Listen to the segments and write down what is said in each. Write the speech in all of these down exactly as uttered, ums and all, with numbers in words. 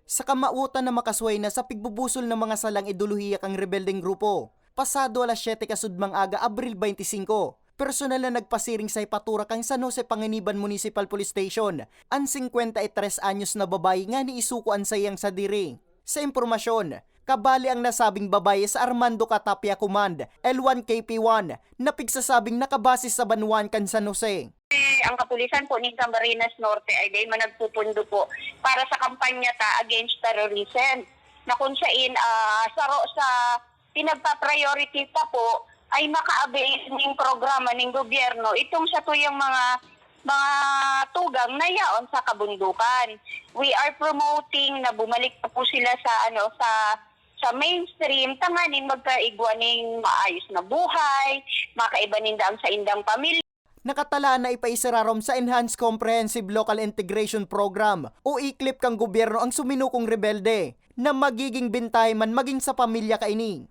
Sa kamawotan na makasuhay na sa pigbubusol ng mga salang ideolohiya kan rebeldeng grupo, pasado alas siyete kasudmang aga, Abril twenty-five, personal na nagpasiring sa hepatura kan San Jose Panganiban Municipal Police Station an singkwenta y tres anyos na babayi ngani isuko an saiyang sadiri. Sa impormasyon, kabali ang nasabing babayi sa Armando Catapia Command, L one K P one, na pigsasabing nakabase sa banwaan kan San Jose. Eh, ang kapulisan po nin Camarines Norte ay dai man nagpupundo po para sa kampanya ta against terrorism, na kung sain, ah, saro sa pinagpa-priority ta po ay maka-avail ning programa ning gobyerno itong satuyang mga, mga tugang na yaon sa kabundukan. We are promoting na bumalik pa po sila sa, ano, sa, sa mainstream, tanganing magkaigwa ning maayos na buhay, makaiba ninda ang saindang pamilya. Nakatalaan na ipaisararom sa Enhanced Comprehensive Local Integration Program o ECLIP kan gobyerno ang suminukong rebelde na magiging bentahe man magin sa pamilya kaini.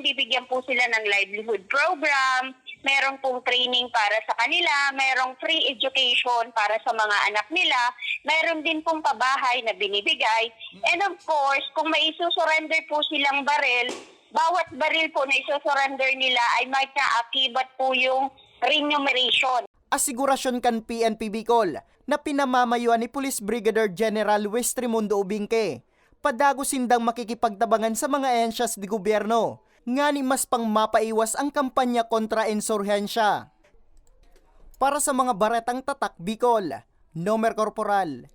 Bibigyan po sila ng livelihood program, meron pong training para sa kanila, merong free education para sa mga anak nila, meron din pong pabahay na binibigay. And of course, kung maisusurrender po silang baril, bawat baril po na isusurrender nila ay may kaakibat po yung remuneration. Asigurasyon kan P N P Bicol na pinamamayoan ni Police Brigadier General Luis Trimundo Ubingke, padagos sindang makikipagtabangan sa mga ahensyas de gobyerno, ngani mas pang mapaiwas ang kampanya kontra insurhensya. Para sa mga Baretang Tatak Bicol, Nomer Corporal